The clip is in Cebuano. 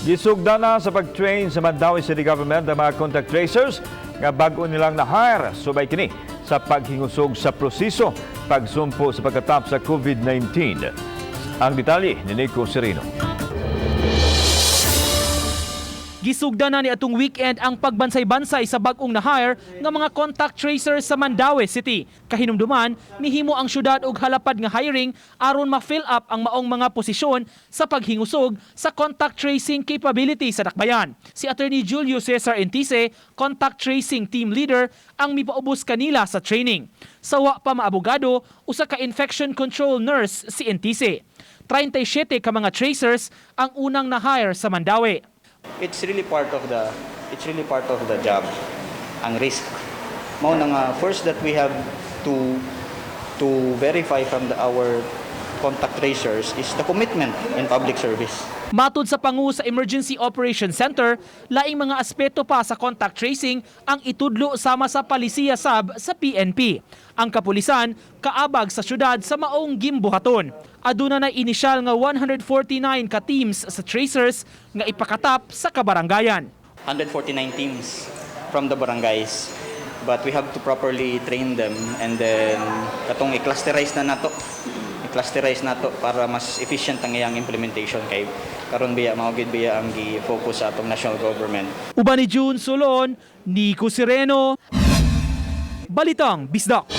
Gisugdan na sa pag-train sa Mandaue City Government ang mga contact tracers nga bag-o nilang na-hire, subay kini sa paghingusog sa proseso pagsumpo sa pagkatap sa COVID-19. Ang detalye ni Nico Serino. Gisugda na ni atong weekend ang pagbansay-bansay sa bag-ong na-hire nga mga contact tracers sa Mandaue City. Kahinumduman, nihimo ang syudad og halapad nga hiring aron ma-fill up ang maong mga posisyon sa paghingusog sa contact tracing capability sa dakbayan. Si Attorney Julio Cesar Entise, contact tracing team leader, ang mipaubos kanila sa training. Sa wa pa maabogado, usa ka infection control nurse si Entise. 37 ka mga tracers ang unang na-hire sa Mandaue. It's really part of the job ang risk. Mao na nga first that we have to verify from our contact tracers is the commitment in public service. Matud sa pangu sa Emergency Operations Center, laing mga aspeto pa sa contact tracing ang itudlo sama sa Palisiya sab sa PNP. Ang kapulisan kaabag sa syudad sa maong gimbuhaton. Aduna na inisyal nga 149 ka teams sa tracers nga ipakatap sa kabaranggayan. 149 teams from the barangays, but we have to properly train them and then katong i-clusterize na nato, i-clusterize nato para mas efficient ang iyang implementation kay karon biya mao gid biya ang gi-focus sa atong national government. Uban ni June Solon, Nico Sereno, Balitang Bisdak.